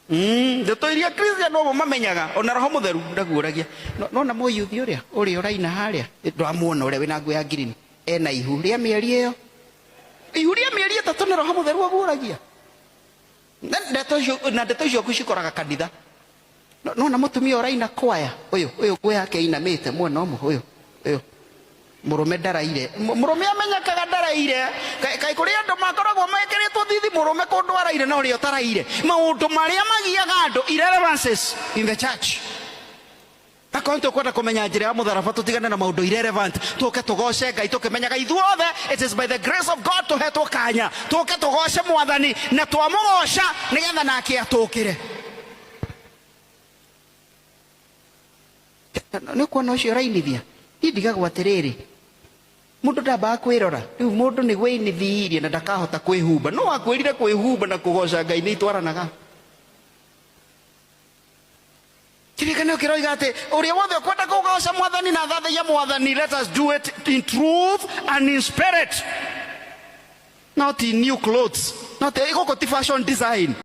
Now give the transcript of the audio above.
Ndeto iria Christian ũguo mamenyaga ona roho mũtheru ndaguũragia. Nona mũyuthi ũrĩa ũrĩa ũraina harĩa ndwamuona ũrĩa wĩna nguo ya green ena ihu rĩa mĩeri ĩyo, ihu rĩa mĩeri 3 nĩ roho mũtheru aguũragia. Na ndeto icio, na ndeto icio cikoraga kanitha. Nona mũtumia ũraina kwaya ũyũ ũyũ nguo yake inamĩte mwena ũmwe ũyũ ũyũ mũrũme ndaraire. Mũrũme amenyekaga ndaraire. Kaĩ kũrĩ andũ makoragwo mekĩrĩtwo thithi mũrũme kũndũ araire na ũrĩa ũtaraire. Maũndũ marĩa magiaga andũ, irrelevances in the church. Akorwo nĩtũkwenda kũmenya njĩra ya mũtharaba, tũtigane na maũndũ irrelevant, tũke tũgoce Ngai tũkĩmenyaga ithuothe it is by the grace of God tũhetwo kanya tũke tũgoce Mwathani, na twamũgoca nĩgetha nake atũkĩre. Nĩ ũkuona ũcio ũrainithia? Niĩ ndigagwo atĩrĩrĩ, mũndũ ndambaga kwĩrora. Rĩu mũndũ nĩ gwĩinithirie na ndakahota kwĩhumba. No wakwĩrire kwĩhumba na kũgoca Ngai nĩ itwaranaga. Kĩrĩkanĩro kĩroiga atĩ ũrĩa wothe ũkwenda kũgoca Mwathani na athathaiya Mwathani, let us do it in truth and in spirit, not in new clothes, not gũkũ ti fashion design.